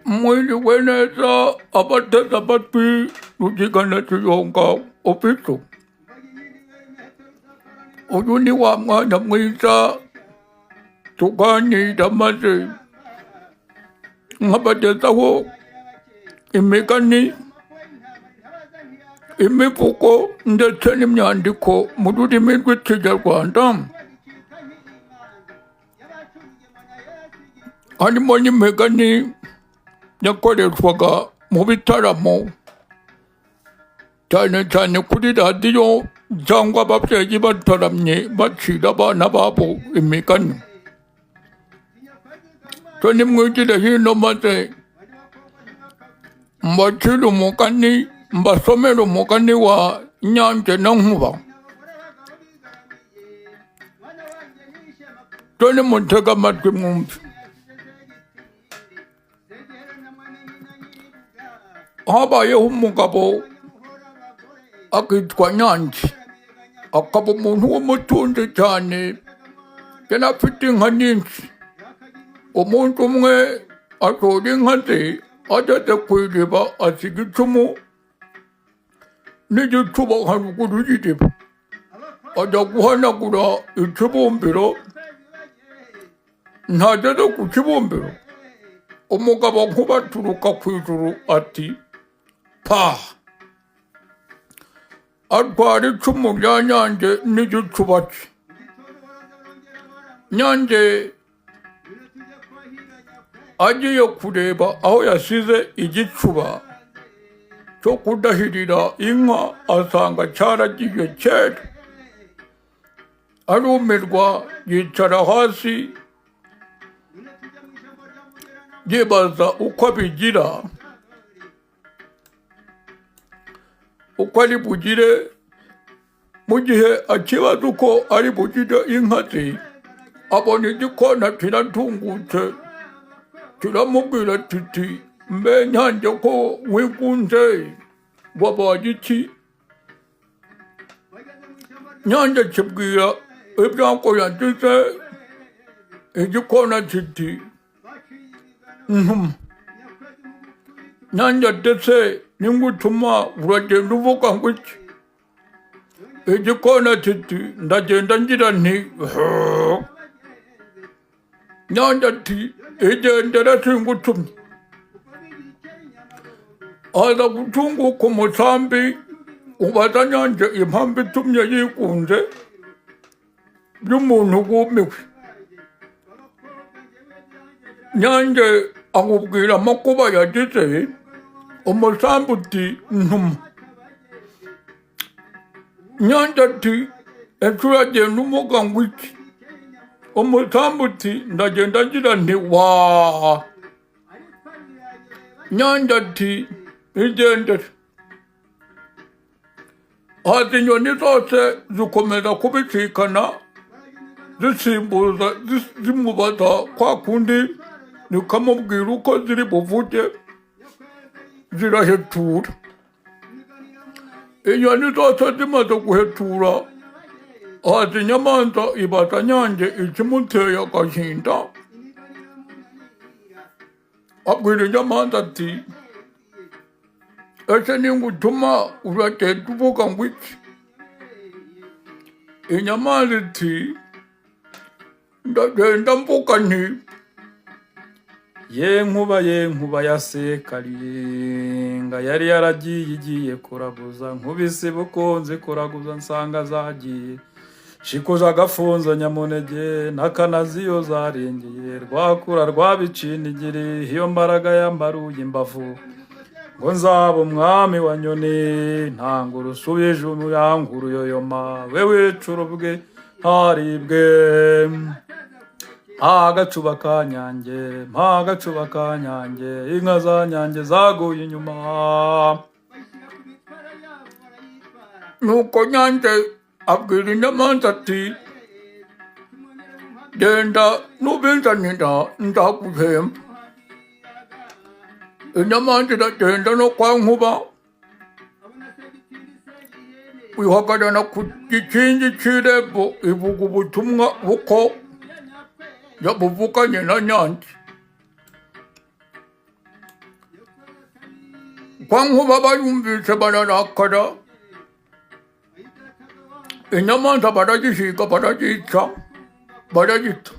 Mwiriwe neza abateze amatwi Rugigana Kiyonga Official. Uyu ni wa mwana mwiza tuganira maze nkabagezaho imigani, imivugo ndetse n'imyandiko mu rurimi rw'Ikinyarwanda. Harimo n'imigani yakoreshwaga mu bitaramo cyane cyane kuri radiyo cyangwa ababyeyi bataramye bacira abana babo imigani. So nimwigire hino maze mbacire umugani, mbasomere umugani wa Nyange na Nkuba. So nimutege amatwi mwumve. Habayeho umugabo akitwa Nyange, akaba umuntu w'umutunzi cyane, yari afite inka nyinshi. Umunsi umwe ashora inka ze, ageze ku iriba asiga icumu n'igicuba haruguru y'iriba, ajya guhanagura ikibumbiro. Ntageze ku kibumbiro, umugabo Nkuba aturuka ku ijuru ati pa, atwara icumu rya Nyange n'igicuba cye. Nyange agiye kureba aho yasize igicuba cyo kudahirira inka, asanga cyaragiye kera. Arumirwa, yicara hasi yibaza uko abigira, uko ari bugire. Mu gihe akibaza uko ari bugire inka ze, abona igikona kiratungutse, kiramubwira kiti: mbe Nyange, ko wigunze, wabaye iki? Nyange kibwira ibyago yagize. Igikona kiti: ntuma. Nyange ndetse ningutuma uragenda uvuga ngo iki? Igikona kiti: ndagenda ngira nti hoo. Nyange ati: igendere, singutumye. Aza gutunguka umusambi, ubaza Nyange impamvu itumye yigunze by'umuntu wumiwe. Nyange amubwira amakuba yagize. Umusambi uti: ntuma. Nyange ati: ese uragenda umuga ngo iki? Umusambi uti: ndagenda ngira nti wa. Nyange ati: igendere. Haza inyoni zose zikomeza kubicikana, zisimbuza zimubaza kwa kundi, zikamubwira uko ziri buvuge, zirahetura. Inyoni zose zimaze guhetura, haza inyamanza ibaza Nyange ikimuteye agahinda. Abwira inyamanza ati: ese ningutuma uragenda uvuga ngo iki? Inyamanza iti: ndagenda mvuga nti Ye Nkuba, ye Nkuba ya Sekaringa, yari yaragiye igiye kuraguza, nkubise bukunzi kuraguza nsanga zagiye. Shikuza agafunzo nyamunege n'akanazi iyo zarengeye, rwakura rwabicinigiri, iyo mbaraga yambaruye imbavu ngo nzaba umwami wa nyoni. Ntanga urusubije umuyankuru yoyoma we wicura ubwe ntaribwe. Mpa agacuba ka Nyange, mpa agacuba ka Nyange, inka za Nyange zaguye inyuma. Nuko Nyange abwira inyamanza ati: genda nubinzanira nzaguhemba. Inyamanza iragenda no kwa Nkuba, ihagarara ku gikingi cy'irembo, ivuga ubutumwa buko yabuvuganye na Nyange. Kwa Nkuba bayumvise bararakara, inyamanza baragishiga, baragica, baragita.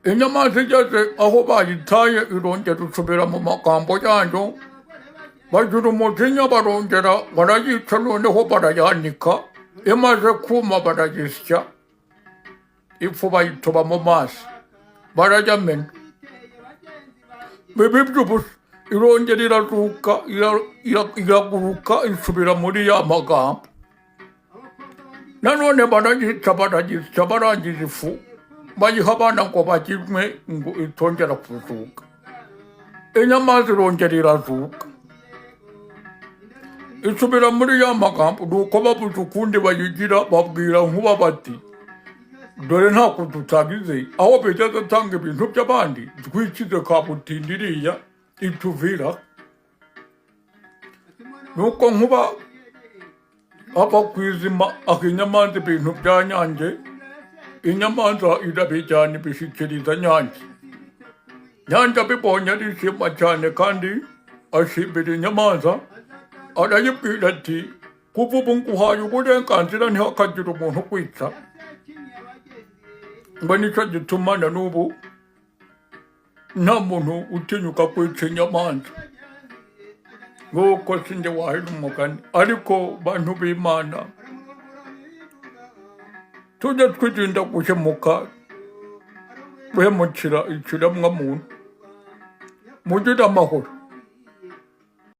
Inyamanza igeze aho bayitaye irongera isubira mu magambo yayo, bagira umujinya, barongera barayica, noneho barayanika, imaze kuma baragisya, ifu bayitoba mu mazi, barayamena, biba iby'ubusa. Irongera irazuka, iraguruka, isubira muri ya magambo. Nanone baragica, baragisya, barangiza ifu bayiha abana ngo baginywe ngo itongera kuzuka. Inyamanza irongera irazuka, isubira muri ya magambo. Nuko babuze ukundi bayigira, babwira Nkuba bati: "Dore nta tutagize, aho bigeze atanga ibintu by'abandi, twikize kabutindi iriya ituvira." Nuko Nkuba ava ku izima, aha inyamanza ibintu bya Nyange. Inyamanza irabijyana, ibishyikiriza Nyange. Nyange abibonye arishima cyane kandi ashimira inyamanza, arayibwira ati: "Kuva ubu nguhaye uburenganzira, ntihakagire umuntu ukwica." Ngo nicyo gituma na n'ubu nta muntu utinyuka kwica inyamanza. Nk'uko sinjye wahera umugani, ariko bantu b'Imana, tujye twirinda guhemuka, guhemukira ikiremwa muntu. Mugire amahoro.